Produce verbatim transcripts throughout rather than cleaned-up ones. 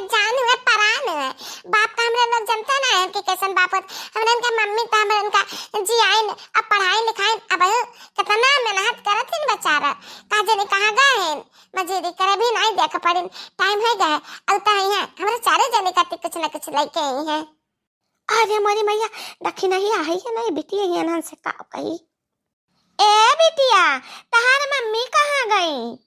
जान हुए, परान हुए। बाप का हमरे लोग जनता ना है कि कैसन बाप होत। हमरे इनके मम्मी तो हमरे इनका जियाइन, अब पढ़ाई लिखाइन, अब कितना मेहनत करत हिन बेचारा। का जाने कहाँ गए हैं, मजूरी करे भी नहीं देख पड़िन। टाइम है गए, अब तो आई हैं, हमरे चारों जने खातिर कुछ ना कुछ लेके आई हैं। अरे मोरी मैया, देखी नहीं आई है नहीं बिटिया, ये नन से का कही। ए बिटिया, तहार मम्मी कहाँ गई?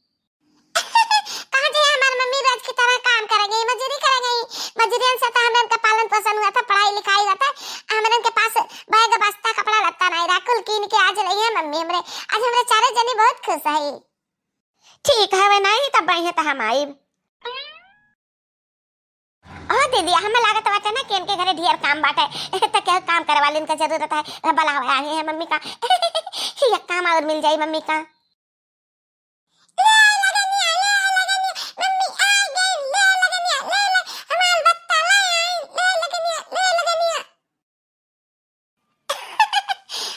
कहाँ जाई, हमार मम्मी रोज की तरह काम करे गई, मजूरी करे गई। मजूरियन से तो हमरे इनका पालन पोषण हुआ था, पढ़ाई लिखाई हुआ था। हमरे इनके पास बैग, बस्ता, कपड़ा लत्ता नहीं रहा, कुल कीन के आज लई है मम्मी हमरे। आज हमरे चारों जनी बहुत खुश है। ठीक है, वे नहीं तब बहिए तो हम आइब। ओ दीदी, हमें लागत बाटे ना कि इनके घरे ढेर काम बाटे, त केहू काम करे वालिन का जरूरत है, बलावे आई है मम्मी का। एक काम और मिल जाई मम्मी का। ले लगनिया, ले लगनिया, मम्मी आ गई, ले लगनिया, ले ले, हमार बत्ता ले आई, ले लगनिया, ले लगनिया।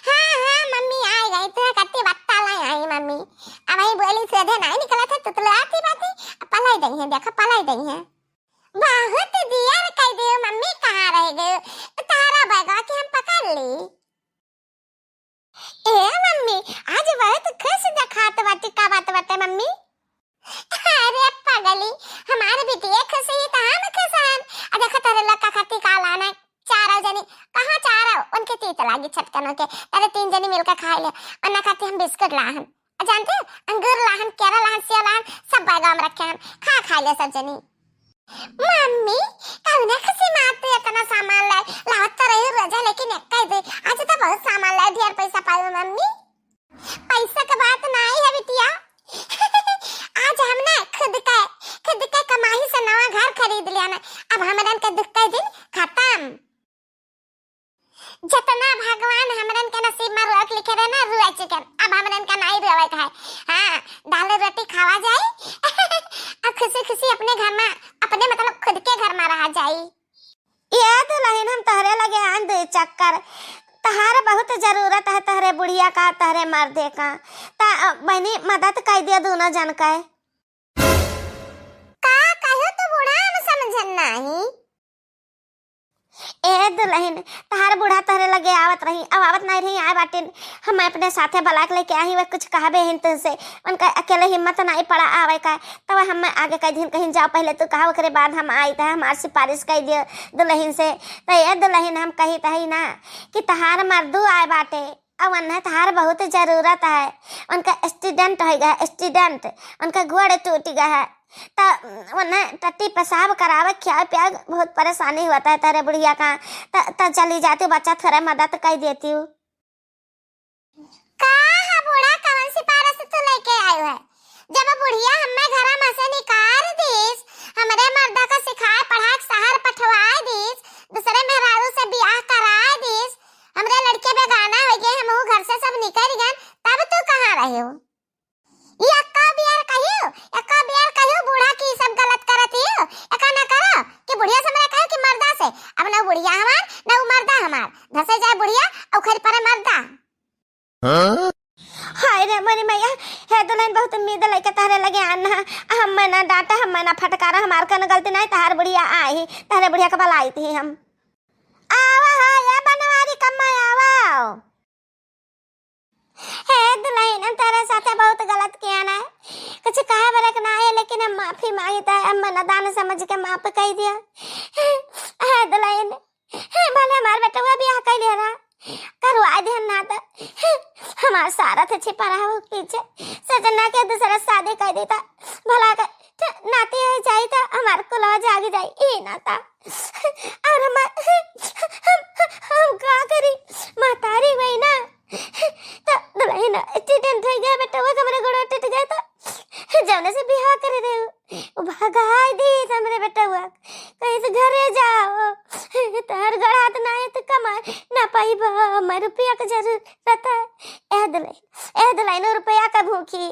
हाँ, हाँ, मम्मी आ गई, तू कत्ती बत्ता ले आई मम्मी। अब वही बोली सीधे नहीं निकलत है, तुतले आती बाती, अब पलाई दई है, देखो पलाई दई है। बहुत दियर कह दियो मम्मी, कहाँ रह गयो? तारा बैगवा के हम पकड़ ली। ए मम्मी, आज बहुत खुश देखात बाटी, का बात बाटे मम्मी? अरे पगली, हमार बिटिया खुश ही तो हम खुश हन। आ देखो तोरे लोग का खातिर का लाना है, चारों जनी। कहाँ चारों? उनके तीत लागी छटकनों के। अरे तीन जनी मिलकर खा ले। अन्ना खातिर हम बिस्कुट लाहन। आ जानते हो, अंगूर लाहन, केरा लाहन, सेव लाहन, सब बैगवा में रखे हन। खा खा ले सब जनी। मम्मी, कौने खुशी में तू इतना सामान लाए? लावत तो रही रोजा, लेकिन एक ही दे। आज तो बहुत सामान लाए, ढेर पैसा पाए मम्मी। पैसा का बात नहीं है बिटिया। आज हम ना खुद के, खुद के कमाई से नवा घर खरीद लिया ना। अब हमरन के दुख के दिन खत्म। जितना भगवान हमरन के नसीब में रोक लिखे रहे ना, रोए चुकन। अब हमरन का नहीं रोवे का है। हाँ, दाल रोटी खावा जाए। अब खुशी खुशी अपने घर में, अपने मतलब खुद के घर में रहा जाए। ये दुल्हन, हम तहरे लगे आन दे चक्कर। तहार बहुत जरूरत है, तहरे बुढ़िया का, तहरे मर्दे का। ता, अ, बहनी, मदद कर दिया दोनों जन का। का कहू तू बूढ़ा, हम समझन नाही। ए दुल्हन, तहार बूढ़ा तहरे लगे आवत रही, अब आवत नहीं रही, आए बाटिन। हम अपने साथे बलाक लेके आई, वे कुछ कहबे हिन तुझसे। उनका अकेले हिम्मत नहीं पड़ा आवे का, तब हम आगे कह दिन कहीं जाओ, पहले तू कहा, ओकरे बाद हम आई, त हमार सिफारिश कह दियो दुल्हन से। त ए दुल्हन, हम कही त हई ना कि तहार मर्दू आए बाटे, अब उन्हें तहार बहुत जरूरत है। उनका accident हो गया, accident, उनका गोड़ टूट गया है। त उन्हें टट्टी पेशाब करावे, खियावे पियावे बहुत परेशानी होता है तेरे बुढ़िया का। त, त चली जाती, बच्चा थोड़ा मदद कर देती हूँ। का है बूढ़ा, कौन सिफारिश तू लेके आयो है? जब बुढ़िया हमें घरा में से निकाल दीस, हमरे मर्दा का सिखाए पढ़ाए के शहर पठवाए दीस, दूसरे मेहरारू से बियाह कराए दीस, हमरे लड़के बेगाना हो गए, हमहू घर से सब निकल गए, तब तू कहाँ रहे हो? ये अक्का बियार कहियो, अक्का बियार कहियो बूढ़ा की सब गलत करत हियो, एका ना करो कि बुढ़िया से हमरा कहो कि मर्दा से। अब ना बुढ़िया हमार, ना उ मर्दा हमार। धसे जाए बुढ़िया, उखड़ पड़े मर्दा। हाँ? हाय रे मोरी मैया, हे दुल्हन बहुत उम्मीद लेके तहरे लगे आना, हम ना डांटा, हम ना फटकारा, हमार कौनो गलती नहीं, तहार बुढ़िया आई, तहरे बुढ़िया के बलाई थी हम। आवा हो, ये बनवारी कम्मा आवा। हे दुल्हन, हम तेरे साथे बहुत गलत किया ना, कुछ कहे बरे के ना है, लेकिन हम माफी मांगता है, हम नादान समझ के माफ कर दिया। हे दुल्हन, भले हमार बेटवा बियाह कर लिया रहा, करवा दिया ना तो हमार सारा थे छिपा रहा वो पीछे। सजना के दूसरा शादी कर देता, भला के नाती हो जाई तो हमार कुलवा जाग जाई, ई नाता। और हमार, हम, हम का करी, महतारी वही ना। तो दुल्हन accident हो गया, बेटवा के हमरे गोड़वा टूट गए, तो जौने से बियाह करे रहे, वो भगाई दी हमरे बेटवा, कहीं से घरे जाओ, तोहर गोड़ हाथ ना है तो कमा ना पाइबा, हमार रुपया के जरूरत है। ए दुल्हन, ए दुल्हन, रुपया का भूखी,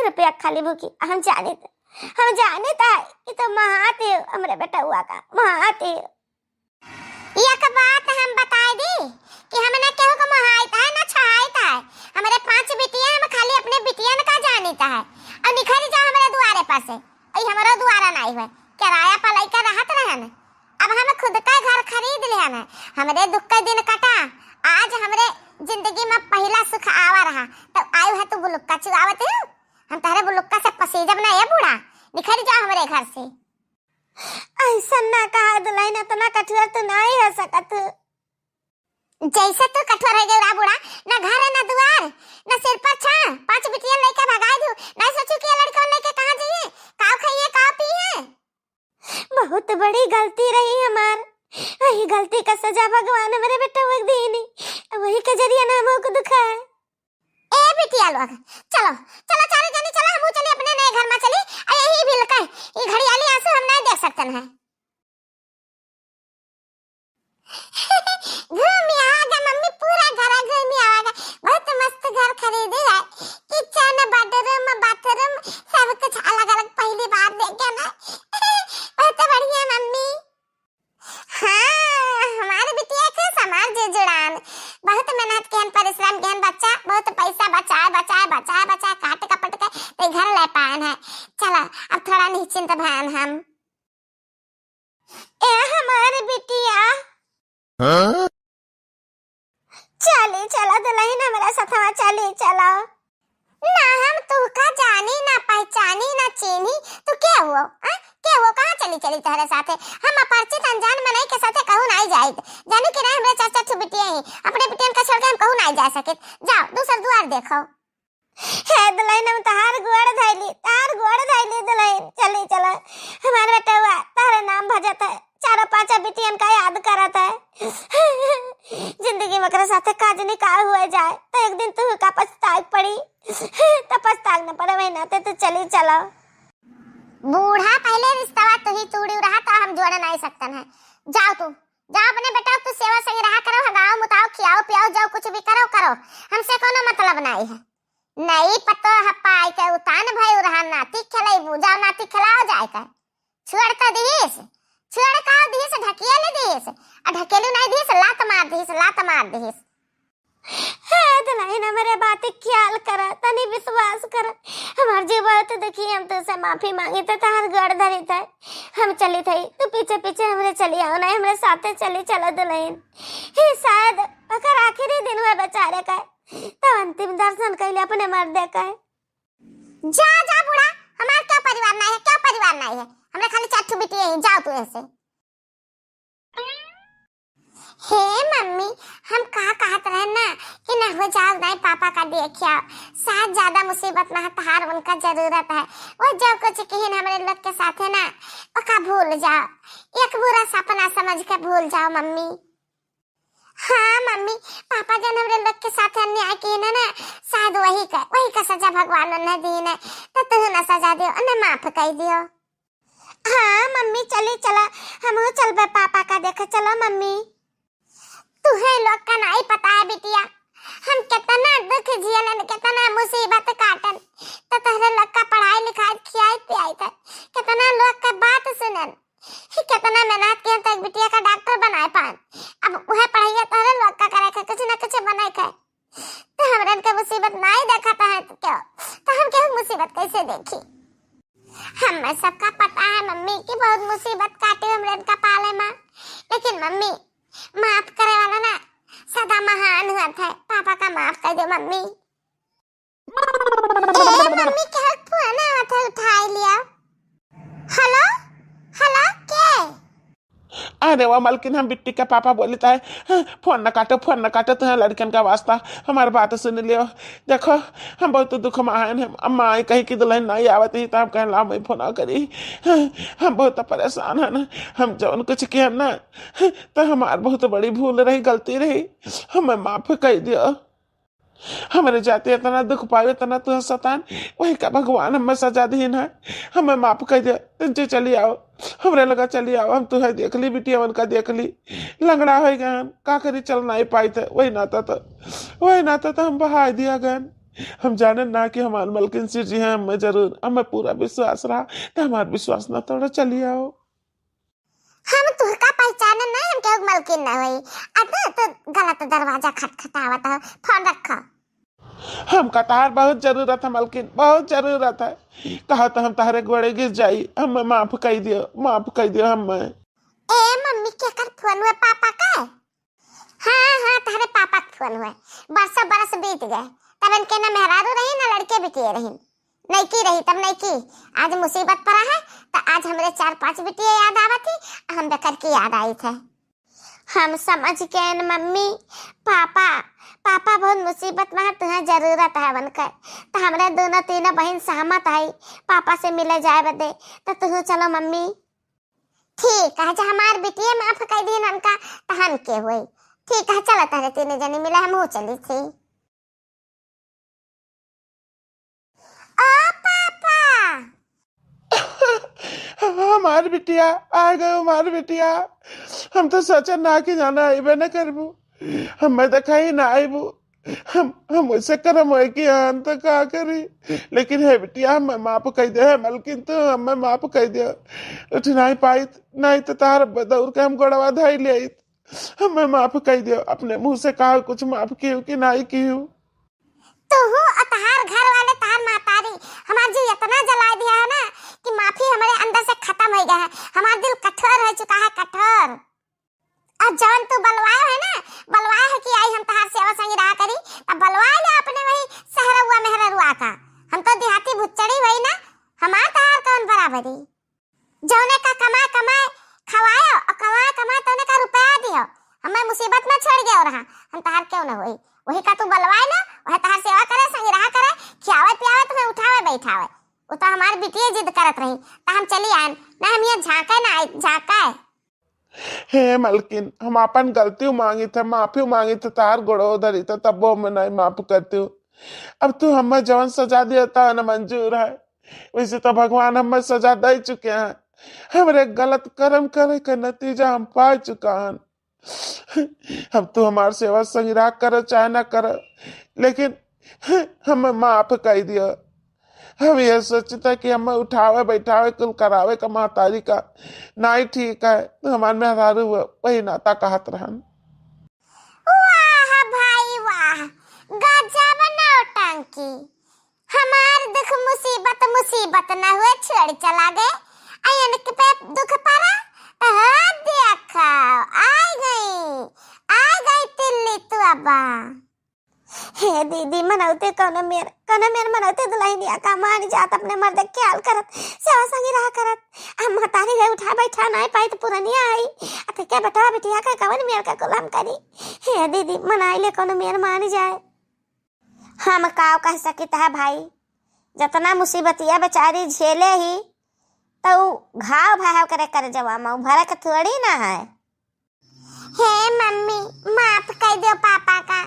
रुपया खाली भूखी। हम जाने त, हम जाने त कि तो महात है हमरे बेटवा का, महात है। एक बात हम बताई दी कि हम ना केहू को मोहाइत है, ना छोहाइत है। हमरे पांच बिटिया, हम खाली अपने बिटियन का जानित है। और निखरी जा हमरे दुआरे पर से, ई हमरो दुआरा नाई हुए। किराया पर लइके रहत रहन, अब हम खुद का घर खरीद लेहन है। हमरे दुख का दिन कटा, आज हमरे जिंदगी में पहिला सुख आवा रहा, तब आयु है तू बुलुक्का चुआवत हो। हम तहरे बुलुक्का से पसीजब ना, ए बूढ़ा, निकल जा हमरे घर से। ऐसा ना कहा दुल्हन, इतना कठोर तो ना ही हो सकत। जैसे तू कठोर हो गया बूढ़ा, ना घर है ना दुआर, ना सिर पर छा, पांच बिटिया लेके भगाई दू, ना सोचू कि ये लड़का लेके कहाँ जाइए, काव खाइए, काव पिए। बहुत बड़ी गलती रही हमार, वही गलती का सजा भगवान हमारे बेटा को दीनी, वही के जरिए ना हमको दुखा है। ए बिटिया लोग, चलो, चलो चारों जनी चलो, हम चली अपने नए घर में चली। आ यही बिल का, ये घड़ियाली आंसू हम नहीं देख सकते हैं। घूम आवागा मम्मी, पूरा घर घूम आवागा। बहुत मस्त घर खरीदी है, किचन, बेडरूम, बाथरूम, सब कुछ अलग अलग, पहली बार देखे ना। बहुत बढ़िया मम्मी। हाँ, हमारे बिटिया के समाज जुड़ान, बहुत मेहनत किहन, परिश्रम किहन, बच्चा बहुत पैसा बचाए बचाए बचाए बचाए काट कपट के ते घर ले पाएन है। चला, अब थोड़ा निश्चिंत भएन हम। ए हमार बिटिया। हाँ? चली चला दुल्हन, हमरा सथवा चली चला। ना हम तुहका जानी, ना पहचानी, ना चीन्ही। तू के हो? हाँ? के हो? कहाँ चली चली तोहरे साथे? हम अपरिचित अनजान मनई के साथे कहूँ नाई जाइत। जानू कि नाई, हमरे चार चार ठो बिटिया ही, अपने बिटियन का छोड़ के हम कहूँ नाई जा सकित। जाओ, दूसर दुआर देखो। हे दुल्हन, हम तहार गोड़ धइली, तहार गोड़ धइली दुल्हन, चली चला। हमार बेटवा तहरे नाम भजत है, चारों पांचों बिटियन का याद करत है। जिंदगी में ओकरे साथे काज निकाह हुए जाए, तो एक दिन तू का पछताए के पड़ी, तो पछताए न पड़े, वही नाते तू चली चला। बूढ़ा, पहले रिश्तवा तू ही तोड़ी रहा, तो हम जोड़े नहीं सकतन है। जाओ तू, जाओ अपने बेटा, तू सेवा संग रहा करो, हगाओ मुताओ, खियाओ पियाओ, जाओ कुछ भी करो, करो, हमसे कोनो मतलब नहीं है। नई पतोह पाई के उतान भई रहा, नाती खेलैबू, जाओ नाती खेलाओ जाए के। छुअड़ तो दिहिस, छुअड़ का दिहिस, ढकेल दिहिस, आ ढकेलू नहीं दिहिस, लात मार दिहिस, लात मार दिहिस। हे दुल्हन, हमरे बात के ख्याल करा, तनी विश्वास करा। हमार जीव बहुत दुखी, हम तुझसे माफी मांगी थे, तहार गोड़ धरी थे। हम चली थे, तू पीछे पीछे हमरे चली आओ, नहीं हमरे साथे चली चला दुल्हन। ही शायद ओकर आखिरी दिन हुआ बेचारे का, तो अंतिम दर्शन कैले अपने मर्दे का। जा, जा बूढ़ा, हमार क्या परिवार नहीं है, क्या परिवार नहीं है, हमरे खाली चार ठो बिटिया ही, जाओ तू यहाँ से। हे मम्मी, हम का कहत रहे ना कि ना हो जाओ, नहीं पापा का देखिया, शायद ज्यादा मुसीबत ना है तहार, उनका जरूरत है। वो जो कुछ किहिन हमरे लोग के साथे ना, ओका भूल जाओ, एक बुरा सपना समझ के भूल जाओ मम्मी। हाँ मम्मी, पापा जन हमरे लोग के साथ अन्याय किहिन ना, शायद वही का, वही का सजा भगवान उन्हें दीन है, तो तू ना सजा दियो, उन्हें माफ कर दियो। हाँ मम्मी, चली चला, हमहू चलबे पापा का देखे, चलो मम्मी। तुहे लोग का नहीं पता है बिटिया, हम कितना दुख झेलन, कितना मुसीबत काटन, तो तोहरे लोग का पढ़ाई लिखाई, खियाई पियाई था, कितना लोग का बात सुनन, ही कितना मेहनत किया तक बिटिया का डॉक्टर बनाए पान। अब वह पढ़ाई तोहरे लोग का करे के, कुछ ना कुछ बनाए के। तो हमरन के मुसीबत नाई देखत है तो क्यों? तो हम केहू मुसीबत कैसे देखी? हमें सबका पता है मम्मी कि बहुत मुसीबत काटे हमरन का पाले में, लेकिन मम्मी, माफ करे वाला ना सदा महान हुआ था। पापा का माफ कर दो मम्मी। ए मम्मी, केहू फोन आवत है, उठाई लिया। हेलो, हेलो, के? अरे वाह मलकिन, हम बिट्टी के पापा बोलित है। फोन न काटो, फोन न काटो, तुहे लड़कन का वास्ता हमार बात सुन लियो। देखो, हम बहुत दुख में आयन हम। अम्मा आई कही कि दुल्हन नहीं आवत ही, तो हम कहन ला मैं फोन करी। हम बहुत परेशान हन। हम जौन कुछ किहन ना, तो हमार बहुत बड़ी भूल रही, गलती रही, हमें माफ कर दियो। हमरे जाते इतना दुख पावे, इतना तुहे सतान, वही का भगवान हमें सजा दीन है। हमें माफ कर दे, तुम जे चली आओ, हमरे लगा चली आओ। हम तुहे देख ली, बिटिया उनका देख ली, लंगड़ा हो गए, का करी, चल नहीं पाई थे। वही नाता तो, वही नाता तो हम बहाय दिया गए। हम जानन ना कि हमार मलकिन सिर जी हैं, हमें जरूर, हमें पूरा विश्वास रहा, तो हमार विश्वास ना तोड़ा, चली आओ। हम तुहका पहचानन नहीं, हम केहू के मलकिन ना होई। आ तू, तू गलत दरवाजा खटखटावत हो। फोन रखो। हमका तहार बहुत जरूरत है मलकिन, बहुत जरूरत है। कहा तो हम तहरे गोड़े गिर जाई, हमें माफ कई दियो, माफ कई दियो हमें। ए मम्मी, केकर फोन हुए, पापा का? हाँ, हाँ, तहरे पापा के फोन हुए। बरसों बरस बीत गए, तब इनके ना मेहरारू रही ना लड़के बिटिए रही, नइकी रही तब नइकी। आज मुसीबत पड़ा है, तो आज हमरे चार पांच बिटिए याद आवत ही, हम बेकर की याद आई थे। हम समझ गए न मम्मी, पापा, पापा बहुत मुसीबत में है, तुहें जरूरत है उनकर। तो हमरे दोनों तीनों बहन सहमत है पापा से मिले जाए बदे, तो तुहू चलो मम्मी। ठीक है, अच्छा हमार बिटिया माफ कर दी उनका, तो हम के हुई। ठीक है, चलो तहरे तीनों जनी मिले, हम चली थी। ओ पापा। हमार बिटिया, आ गयो हमार बिटिया। हम तो सोचे ना कि जाना आइबे न करबू, हमें तो कहीं ना आइबू। हम हम वैसे करम होए कि आन तो का करी, लेकिन हे बिटिया, हमें माफ कर दे, हे मलकिन, तो हमें माफ कर दे। उठ नहीं पाइत, नहीं तो तार दौड़ के हम गोड़वा धाई ले आइत। हमें माफ कर दियो, अपने मुंह से कहा कुछ माफ कियो कि नहीं कियो। तुहू और तहार घर वाले, तहार महतारी हमार जी इतना जलाए दिया है ना कि माफी हमारे अंदर से खत्म हो गया है। हमार दिल कठोर हो चुका है, कठोर। और जौन तू बलवाए है ना, बलवाए है कि आई हम तहार सेवा संगी रहा करी, तब बलवाए ले अपने वही सहरउआ मेहररुआ का। हम तो देहाती भुच्चड़ी हुई ना, हमार तहार कौन बराबरी। जौने का कमाए कमाए खवायो और कमाए कमाए तौने का रुपया दियो। हमें मुसीबत में छोड़ गयो रहा, हम तहार क्यों न होई? वही का तू बलवाए ना, वह तहार सेवा करे, संग रहा करे, खियावे पियावे, तुम्हें उठावे बैठावे। वो तो हमार बिटिया जिद करत रही, तो हम चली आन, ना हम ये झांके ना आई, झांके। हे मलकिन, हम अपन गलती मांगी थे, माफी मांगी थे, तार गोड़ो धरी थे, तब वो हमें नहीं माफ करती हूँ। अब तू हमें जौन सजा दिया था ना मंजूर है, वैसे तो भगवान हमें सजा दे चुके हैं। हमरे गलत कर्म करे के नतीजा हम पा चुका हन। अब तू हमार सेवा संग्रह करो चाहे ना करो, लेकिन हमें माफ कर दियो। हम ये सोचता कि हमें उठावे बैठावे कुल करावे का महतारी का नाई ठीक है, तो हमार मेहरारू वो वही नाता कहत रहन। वाह भाई वाह, गजब नौटंकी। हमार दुख मुसीबत मुसीबत न हुए, छोड़ चला गए। आ इनके पे दुख पड़ा, तो हो देखो, आ गई, आ गई तिल्ली तू अब्बा। हे दीदी, मनौते कौनो मेर, कौनो मेर मनौते दुल्हनिया का मान जात, अपने मर्द के ख्याल करत, सेवा संगी रहा करत। अब महतारी गए उठा बैठा नाई पाई तो पुरनिया आई। अते क्या बेटवा बिटिया का कवन मेर का गुलाम करी? हे दीदी, मनाई ले कौनो मेर मान जाए। हम काव कह सकित है भाई, जतना मुसीबतिया बेचारी झेले ही, तो उ घाव भाव करे कर जवा में भरे के थोड़ी ना है। हे मम्मी, माफ कर दियो पापा का,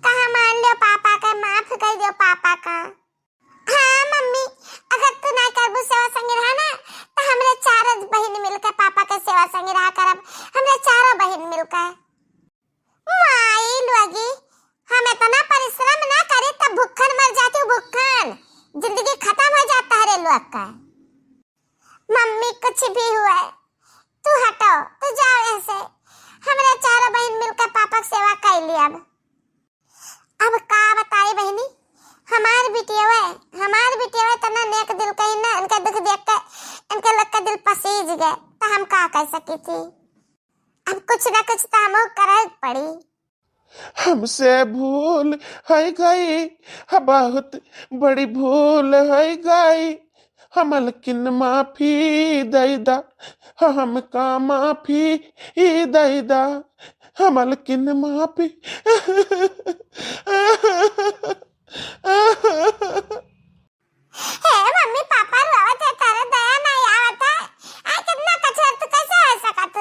कहा मान लियो पापा का, माफ कर दियो पापा का। हाँ मम्मी, अगर तू ना करबू सेवा संगे रहा ना, तो हमरे चारों बहिन मिलके पापा के सेवा संगे रहा करब, हमरे चारों बहिन मिलके। माई लोगी, हम इतना परिश्रम ना करी तब भुक्खन मर जाती हूँ, भुक्खन। जिंदगी खत्म हो जाता है रे लोग का। मम्मी कुछ भी हुआ है, तू हटो, तू जाओ यहाँ से। हमरे चारों बहन मिलकर पापा के सेवा कर ली अब। अब का बताई बहनी, हमार बिटियवे, हमार बिटियवे तना नेक दिल कहीं ना, इनके दुख देख के इनके लोग का दिल पसीज गए, तो हम का कर सकी थी। अब कुछ ना कुछ तो हमहू करे पड़ी। हमसे भूल है गई, हाँ, बहुत बड़ी भूल है गई। हाँ, मलकिन माफी दे दा, हाँ, हमका माफी दे दा, हाँ, मलकिन माफी। हे मम्मी, पापा रोवत है, तारा दया नहीं आवत है। आई कितना कठोर, तू कैसे हो सकत?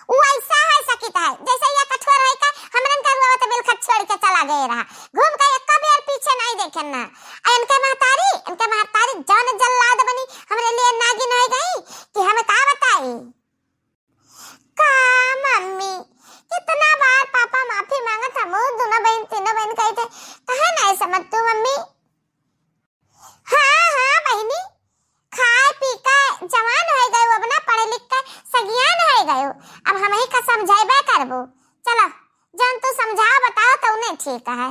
वो ऐसा है सकित है, जैसे ये कठोर है का हमरन का रोवत बिलखत छोड़ के चला गए रहा। घूम के एको बेर पीछे नहीं देखे ना। आ इनके महतारी, इनके महतारी जौन जल्लाद बनी हमरे लिए नागिन हो गई कि हम का बताई। का मम्मी, कितना बार पापा माफी मांगत हम दोनों बहन, तीनों बहन कही थे, कहे नहीं समझ तू मम्मी? हाँ, हाँ बहिनी, खाए पी के जवान हो गयो, अब ना पढ़े लिख के सगियान हो गयो, अब हम ही का समझाइबे करबो। चलो, जौन तू समझाओ बताओ तो उन्हें ठीक है।